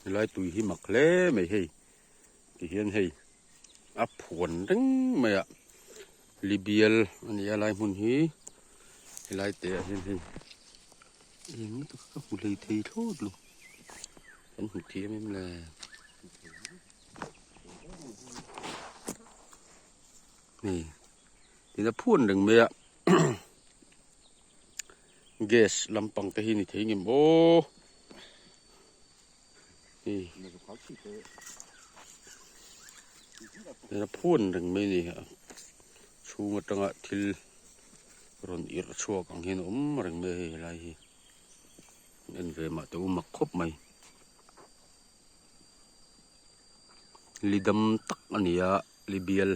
Helai tui hi mak hle mai hei tihian hei a phuan reng mai a libial a ni a lai hmun hi helai te ah hian hei eng tak ka hmu hlei thei thlawt lo kan hmu thiam em le hei tin a phuan reng mai a gas lampang te hi ni thei ngem aw hei a phun reng mai a ni a chhung atanga thil rawn irh chhuak ang hian a awm reng mai a hei helai hi en ve mah teh u mak khawp mai lidam tak a ni a libial.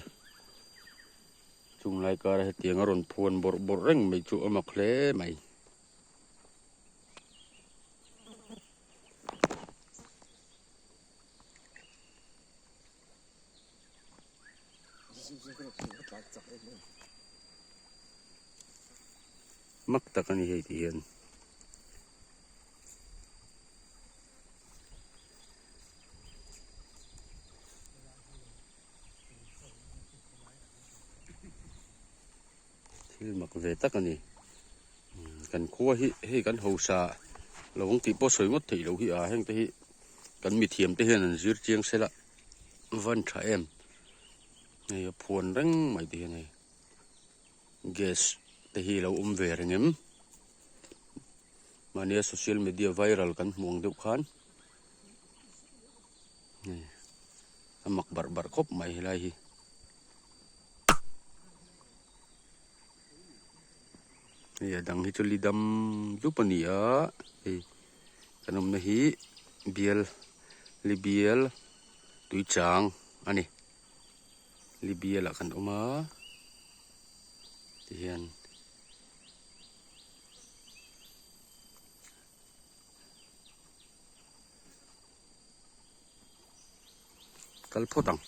Chung lai kara hetiang a rawn phuan bawrh bawrh reng mai chu a mak hle mai. Mak tak a ni hei ti hian. Thil mak ve tak a ni. Kan khua hi hei kan hausa lo ang tih pawh sawi ngawt theih loh hi a heng te hi kan mithiam te hian an zir chiang sela van tha em. Hei a phuan reng mai te hian hei gas te hi a lo awm ve reng em. Mahnia social media viral kan hmuh ang deuh khan. A mak barh barh khawp mai helai hi. Hei a dang hi chu li dam dup a ni a hei kan awmna hi bial li bial tui chang a ni li bial ah kan awm a tihian. Kal phawt ang.